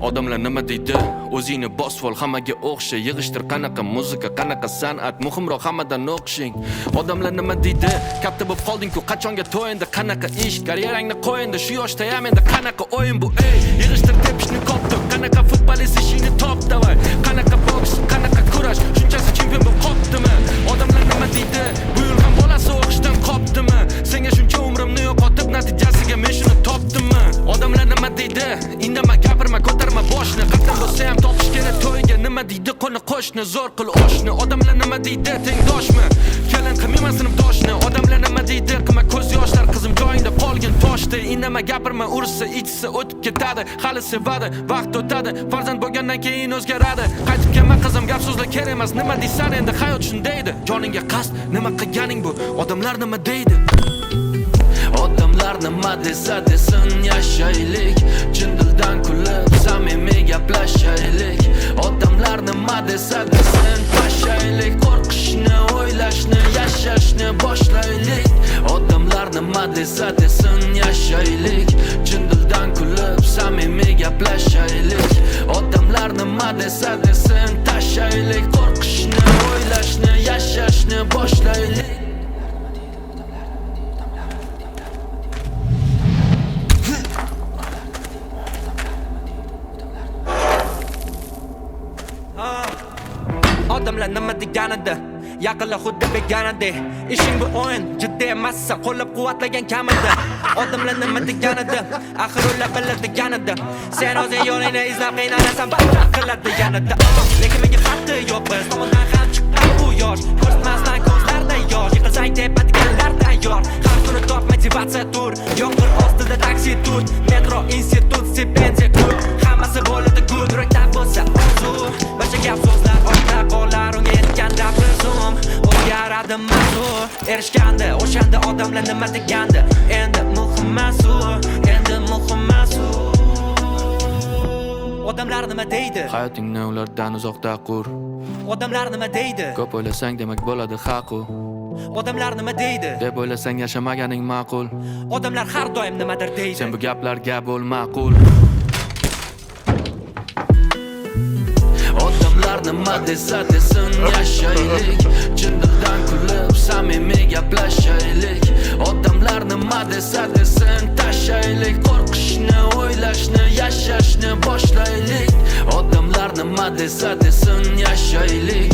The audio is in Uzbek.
Odamlar nima deydi? O'zingni bosib ol, hammaga o'xsha. Yig'ishtir qanaqa muzika, qanaqa san'at, muhimroq hammadan o'qishing. Odamlar nima deydi? Katta bo'lib qolding-ku, qachonga to'y endi, qanaqa ish, karyerangni qo'y endi, shu yoshda ham endi qanaqa o'yin bu, ey? Yig'ishtir tepishni kopdi, qanaqa futbolist ishingni top davay. Qanaqa boks, qanaqa kurash, shunchasi chempion bo'lib qopdimi? Odamlar nima deydi? Bu yil ham bolasi o'qishdan qopdimi? Senga shuncha umrimni yo'qotib, natijasiga men shuni topdimmi? Odamlar nima deydi? Indama, gapirma, ko'tarma boshni. Qatdan bo'lsa ham topish kerak to'yga. Nima deydi qo'ni qo'shni, zo'r qil oshni. Odamlar nima deydi? Tengdoshmi? Kelin qilmayman sinfdoshni. Odamlar nima deydi? Qilma ko'z yoshlar, qizim joyingda qolgin toshda. Indama, gapirma, ursa, ichsa o'tib ketadi. Hali sevadi, vaqt o'tadi. Farzand bo'lgandan keyin o'zgaradi. Qaytib kelma qizim, gap so'zlar kerak emas. Nima deysan endi, hayot shundaydi. Joningga qasd, nima qilganing bu? Odamlar nima deydi? Odamlar nima desa desin, yashaylik. Chin dildan kulib, samimiy gaplashaylik. Odamlar nima desa desin, tashlaylik. Qo'rqishni, o'ylashni, yashashni boshlaylik. Odamlar nima desa desin, yashaylik. Chin dildan kulib, samimiy gaplashaylik. Odamlar nima desa desin, tashlaylik. Qo'rqishni, o'ylashni, yashashni boshlaylik. Odamlar nima deganida, yaqinlar xuddi beganadek. Ishing bu o'yin, jiddiy emassan, qo'llab-quvvatlagan kamida. Odamlar nima deganida, axir ular biladiganida. Sen o'zing yo'lingni izlab qiynalasan, badbaxt qiladi yanada. Lekin menga farqi yo'q, biz tomondan ham chiqqan bu yosh. Ko'rsatmasdan ko'zlarda yosh, yiqilsang tepadiganlar tayyor. Har kuni top motivatsiya tur, yomg'ir ostida taksi tut, metro, institut, stipendiya ko'p. Hammasi bo'ladi good, yurakda bo'lsa orzu. Barcha gap so'zlar ortda qolar, unga yetganda bizum o'zgaradi mavzu. Erishganda o'shanda odamlar nima degandi, endi muhim emas u, endi muhim emas u. Odamlar nima deydi? Hayotingni ulardan uzoqda qur. Odamlar nima deydi? Ko'p o'ylasang demak bo'ladi haq u. Odamlar nima deydi? Deb o'ylasang yashamaganing ma'qul. Odamlar har doim nimadir deydi. Sen bu gaplarga bo'l ma'qul. Odamlar nima desa desin, yashaylik. Chin dildan kulib, samimiy gaplashaylik. Odamlar nima desa desin, tashlaylik. Qo'rqishni, o'ylashni, yashashni boshlaylik. Odamlar nima desa desin, yashaylik.